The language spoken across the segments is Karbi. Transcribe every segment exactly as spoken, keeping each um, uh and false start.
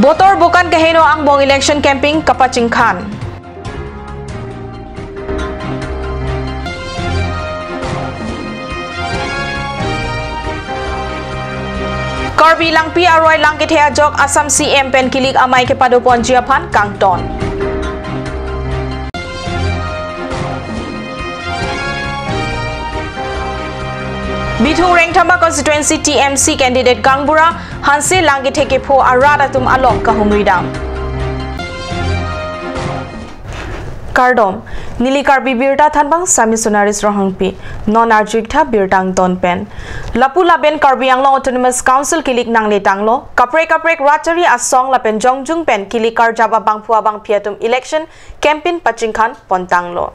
Voter bokan keheno angbong election campaign kapachingkhan. Karbi Langpi aroi lang kethe ajok Assam C M pen kilik amei kepadoponji aphan kangton. Bithung Rengthama constituency T M C candidate Kangbura Hanse lang kethe kepho arat atum along kahumri dam. Kardom, neli Karbi Birta thanbang Sami Sonaris Ronghangpi, non arju-ik tha birta angton pen. Lapu lapen Karbi Anglong Autonomous Council kilik nangle tanglo, kaprek kaprek rat chari asong lapen jongjung pen kilik karjap abangphu abangphi atum election campaign pachingkhan pontanglo.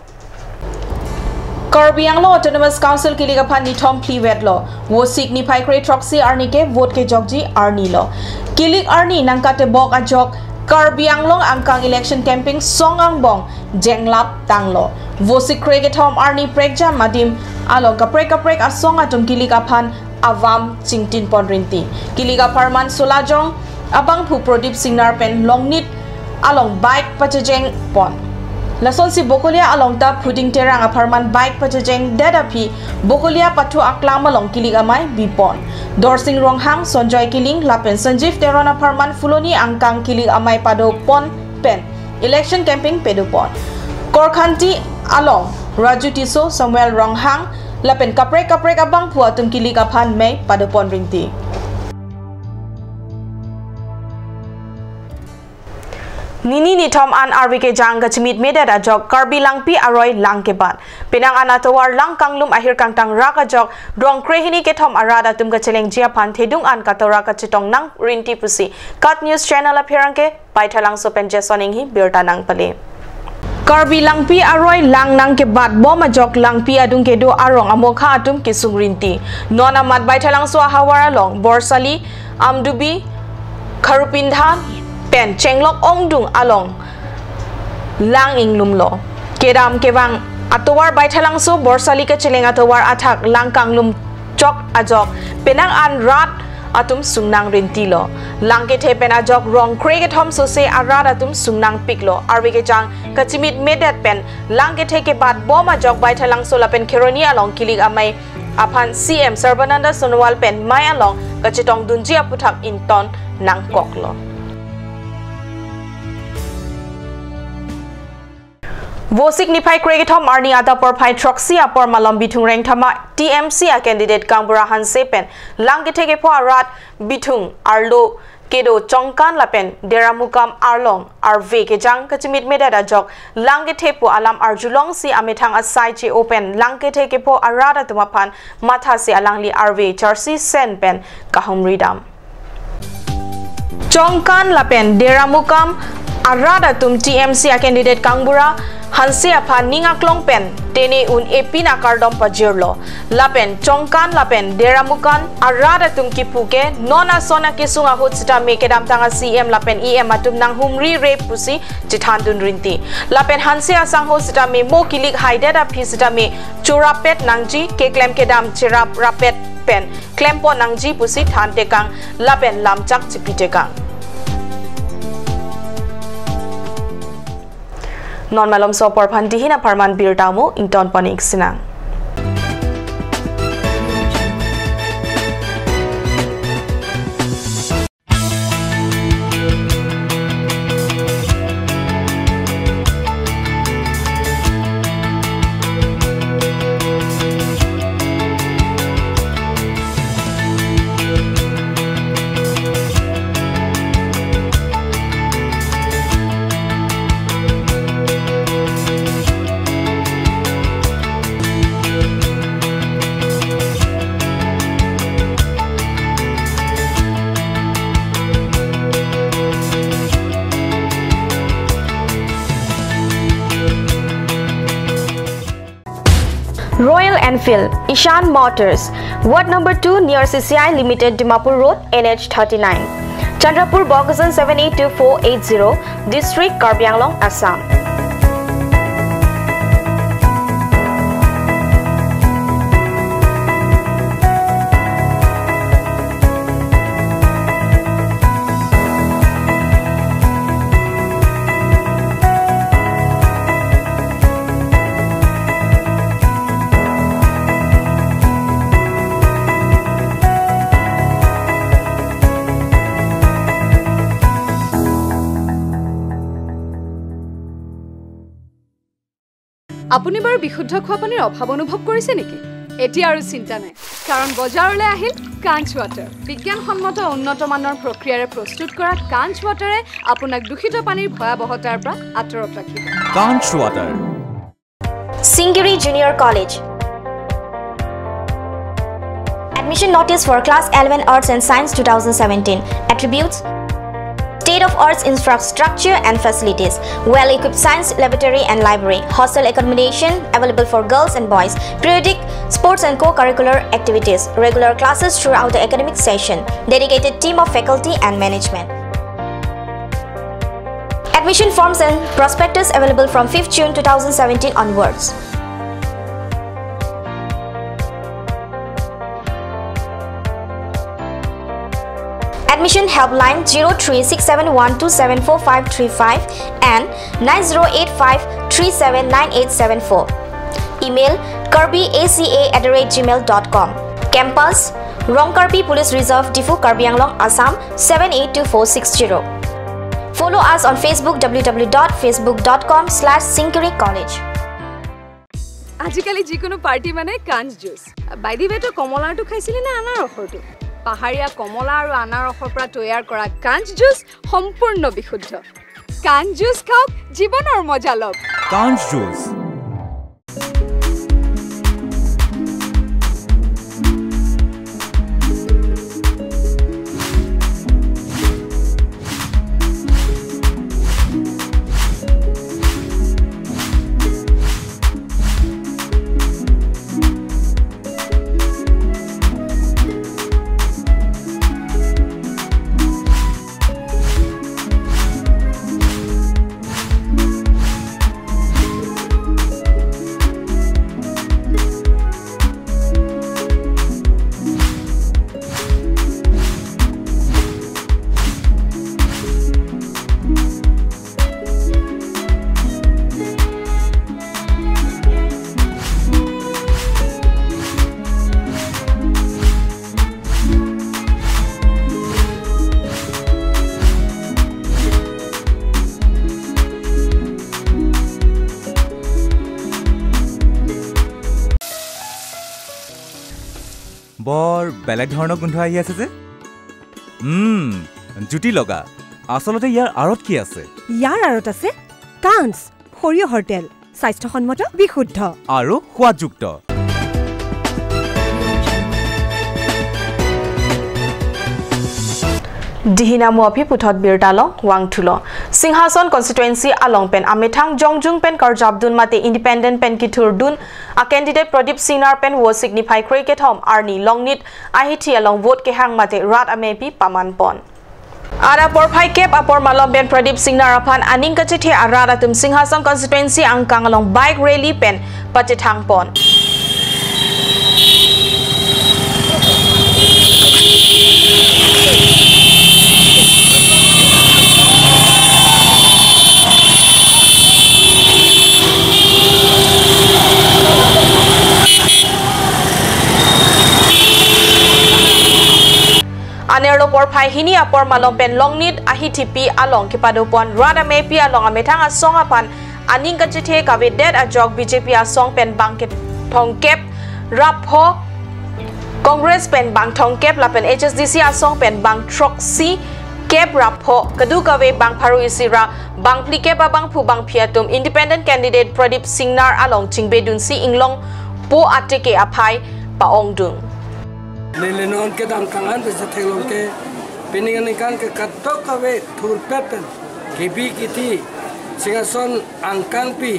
Karbi Anglong Autonomous Council kilik aphan nithom phli vetlo. Vosik niphai kre throksi arni ke vote kejokji arni lo. Kilik arni nangkatebok ajok Karbi Anglong angkang election campaign song angbong jenglap tanglo. Vosik kre kethom arni prekjam adim along kaprek kaprek asong atum kilik aphan avam chingtin pon rinti. Kilik apharman Solajong abangphu Prodip Singnar pen Longnit along bike pachejeng pon. Lasonsi Bokolia along ta Phuding Terang apharman bike pachejeng det aphi Bokolia pathu aklam along kilik amei bipon. Dorsing Ronghang, Sonjoy Kiling lapen Sanjeev Teron apharman Phuloni angkang kilik amei padopon pen election campaign pedopon. Korkhanti along Raju Tisso, Samuel Ronghang lapen kaprek kaprek abangphu atum kilik aphan mei padopon rinti. Nini nithom an arve kejang kachimitmedet ajok Karbi Langpi aroi lang kebat. Penang an atovar lang kanglum ahir kangtang rak ajok rong krehini kethom arat atum kachelengji aphan thedung an katora kachetong nang rinti pusi KAT News Channel apherangke Baithalangso pen Jason Inghi birta nangpale. Karbi Langpi aroi lang nangkebat bom ajok Langpi adung kedo arong amokha atum kesung rinti. Non amat Baithalangso ahavar along Borsali, Amdubi, Kharupindha pen Chenglok ongdung along lang inglumlo. Kedam kevang atovar Baithalangso Borsali kacheleng atovar athak lang kanglum chok ajok penang an rat atum sungnang rintilo. Lang kethe pen ajok rong kre kethom sose arat atum sungnang piklo. Arve kejang kachimitmedet pen lang kethe kebat bom ajok Baithalangso lapen Kheroni along kilik amei aphan C M Sarbananda Sonowal pen mei along kachetong dunji aputhak ington nangkoklo. Vosik niphai kre kethom arni adap porphai throksi apor malom Bithung Rengthama T M C a candidate Kangbura Hanse pen lang kethe kepho arat Bithung arlo kedo Chongkan lapen Deramukam arlong arve kejang kachimitmedet ajok lang kethe pu alam arjulongsi amethang asai che-o pen lang kethe kepho arat atum aphan mathasi alangli arve charsi sen pen kahumri dam. Chongkan lapen Deramukam arat atum T M C a candidate Kangbura Hanse aphan ning aklong pen tene un epin akardom pajirlo. Lapen Chongkan lapen Deramukam arat atum kipu ke non ason akesung ahut sitame kedamtang a C M lapen E M atum nanghumri re pusi chethan dun rinti. Lapen Hanse asangho sitame mo kilik haidet aphi sitame chorapet nangji, keklem kedam cherap rapet pen klempon nangji pusi thantekang lapen lamchak chipitekang. Non malomso apor aphan dihin apharman birta mo ington pon-ik sinang. Royal Enfield, Ishan Motors, Ward number two near C C I Limited, Dimapur Road, N H thirty-nine, Chandrapur, Bokajan seven eight two four eight zero, District, Karbi Anglong, Assam. আপুনি বাৰু বিশুদ্ধ খোৱা পানীৰ অভাৱ অনুভৱ কৰিছে নেকি? এতিয়া আৰু চিন্তা নাই, কাৰণ বজাৰলৈ আহিল কাঞ্চ ৱাটাৰ। বিজ্ঞানসন্মত উন্নত মানৰ প্ৰক্ৰিয়াৰে প্ৰস্তুত কৰা কাঞ্চ ৱাটাৰে আপোনাক দূষিত পানীৰ ভয়াৱহতাৰ পৰা আঁতৰত ৰাখিব। কাঞ্চ water. Singiri Junior College. Admission notice for class eleven Arts and Science two thousand seventeen. Attributes: state of arts infrastructure and facilities, well-equipped science laboratory and library, hostel accommodation available for girls and boys, periodic sports and co-curricular activities, regular classes throughout the academic session, dedicated team of faculty and management. Admission forms and prospectus available from fifth June two thousand seventeen onwards. Admission helpline zero three six seven one two seven four five three five and nine zero eight five three seven nine eight seven four. Email karbi A C A at the rate gmail dot com. Campus: Rongkarbi Police Reserve, Diphu, Karbi Anglong, Assam seven eight two four six zero. Follow us on Facebook, w w w dot facebook dot com slash singiri college. আজিকালি যিকোনো পাৰ্টি মানে কাঞ্চ juice. By the ৱে, তই কমলাৰটো খাইছিলি নে আনাৰসৰটো? পাহাৰীয়া কমলা আৰু আনাৰসৰ পৰা তৈয়াৰ কৰা কাঞ্চ জুচ সম্পূৰ্ণ বিশুদ্ধ। কাঞ্চ জুচ খাওক, জীৱনৰ মজা লওক। কাঞ্চ জুচ। বৰ বেলেগ ধৰণৰ গোন্ধ আহি আছে যে। উম, জুতি লগা। আচলতে ইয়াৰ আঁৰত কি আছে? ইয়াৰ আঁৰত আছে কাঞ্চ, সৰিয়হৰ তেল, স্বাস্থ্যসন্মত, বিশুদ্ধ। আৰু সোৱাদযুক্ত। Dihina mo aphi puthot birta along vangthulo. Singhason constituency along pen amethang jongjung pen karjapdun mate independent pen kithurdun a candidate Pradip Singnar pen vo signify krekethom arni Longnit ahithi along vote kehang mate rat amepi pamanpon. Ara porphai kep apor malom pen Pradip Singnar aphan aning kachethe arat atum Singhason constituency angkang along bike rally pen pachethangpon. Anerlo porphai hini apor malom pen Longnit ahithi along kepadopon rat amepi along amethang asong aphan aning kachethe kavedet ajok B J P asong pen bang kethongkep ra pho, Congress pen bang thongkep lapen H S D C asong pen bang throksi kep ra pho, kadokave bang pharo isi ra bang phlikep abangphu bangphi atum independent candidate Pradip Singnar along chingbedunsi inglongpo ateke aphai pa-ongdung. Lele non kedam kangan bese theklong ke pining aningkan ke kadokave thurpet pen kebi kithi Singhason angkangpi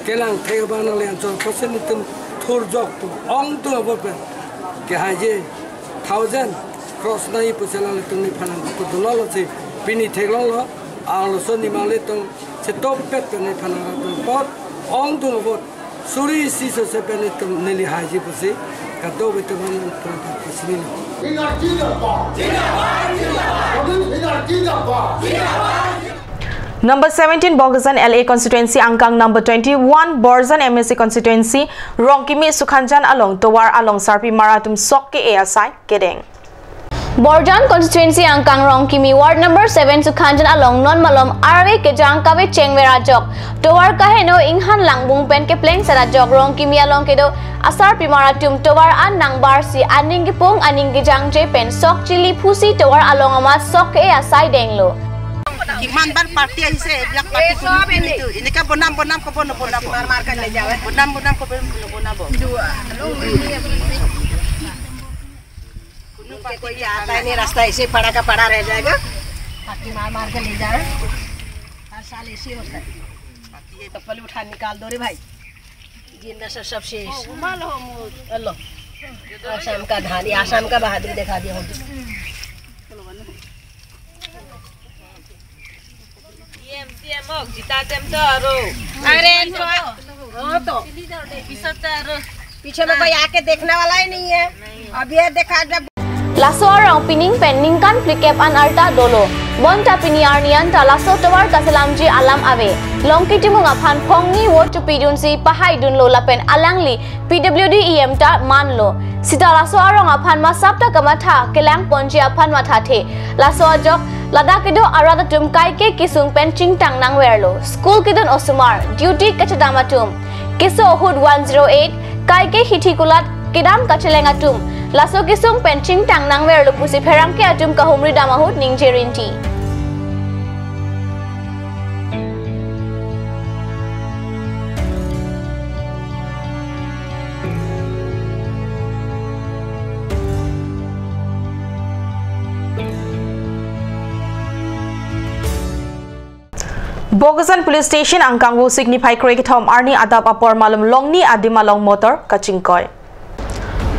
kelang thek abang nangle anchot pusi nelitum thurjok pu ongdung avo pen kehaiji thousand cross nai pusi nanglitum nephan nangpudunlo si pini theklonglo. Angloso nemanglitum chetongpet pen nephan nangpudun apot ongdung avo suri isi sose pen nelitum neli haiji pusi kadokave atum nangpudun pusi neli. Singnar zindabad. Zindabad, zindabad. Singnar zindabad. Zindabad. Number seventeen Bokajan L A constituency angkang number twenty-one Borjan M A C constituency Rongkimi Sukhanjan along tovar along sarpimar atum sok ke-e asai kedeng. Borjan constituency angkang Rongkimi ward number seven Sukhanjan along non malom arve kejang kave chengver ajok tovar kaheno inghan langbung pen kepleng sar ajok Rongkimi along kedo asarpimar atum tovar an nangbarsi aning kepung aning kejangje pen sok chili phusi tovar along amat sok ke asai denglo. কিমান বাৰ পাৰ্টি আহিছে, এইবিলাক পাৰ্টি এই কোনো চব এনেই। কিন্তু এনেকা বনাম বনাম ক'ব নবনাব। মাৰ মাৰ কে লে যাৱে। বনাম বনাম ক'ব নবনাব। কোনো পাৰ্টি कोई आता ही नहीं, रास्ता ऐसे ही पड़ा का पड़ा रह जाएगा। पार्टी मार मार के ले जा रहे हैं। हर साल ऐसे ही होता है। चप्पल उठा निकाल दो रे भाई। जिंदा सब सब शेष। हेलो। आसाम का धान, ये आसाम का बहादुरी दिखा दिया हम। E M, C M ok, jita tem to aro. अरे, इनको, हाँ तो। पीछे तो aro। पीछे में कोई आके देखने वाला ही नहीं है। अब ये देखा जब Laso arong pining pen ningkan phlikep an arta dolo. Bonta pini arni anta laso tovar kaselamji alam ave. Longki Timung aphan phongni vote chepidunsi pahai dunlo lapen alangli P W D E M ta manlo. Sita laso arong aphan masap ta kamatha kelang ponji aphan mathathe. Laso ajok ladak kedo arat atum kaike kesung pen chingtang nangverlo. School kedun osomar, duty kachedam atum, keso ahut one zero eight, kaike hithi kulat kedam kacheleng atum, laso kesung pen chingtang nangverlo pusi pherangke atum kahumri dam ahut ningje rinti. Bokajan Police Station angkang Vosik niphai krekethom arni adap apor malom longni adim along motor kachingkoi.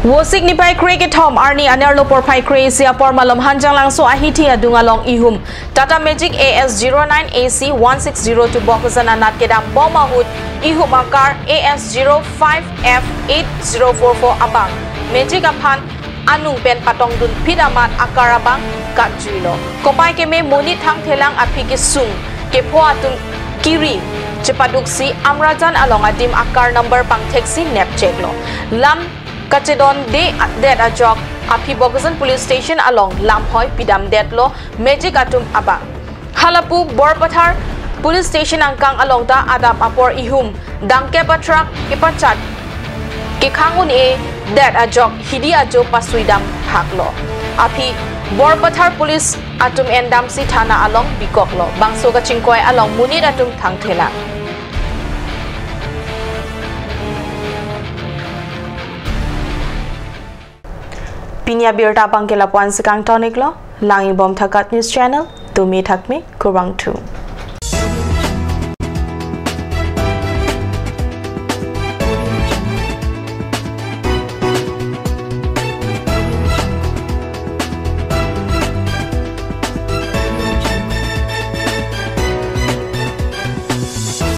Vosik niphai krekethom arni anerlo porphai kre-isi apor malom Hanjanglangso ahithi adung along ihum Tata Magic A S zero nine A C one six zero two Bokajan anat kedam bom ahut ihum akar A S zero five F eight zero four four abang Magic aphan anung pen patongdun phit amat akar abang katjuilo. Kopai keme monit thangthelang aphi kesung kepho atum kiri chepaduksi Amrajan along adim akar number pangtheksi nepcheklo. Lam kachedonde det ajok aphi Bokajan Police Station along lamhoi pidamdetlo Magic atum abang. Halapu Borpathar Police Station angkang along ta adap apor ihum dangkep a-truck kepachat kekhang un-edet ajok hidi ajo pasuidam thaklo. Aphi Borpathar Police atum endamsi thana along bikoklo. Bangso kachingkoi along monit atum thangthelang. Pini abirta abangke lapu-an si kangton-iklo, langbom tha KAT News Channel, tumi thakmi kurvangthu.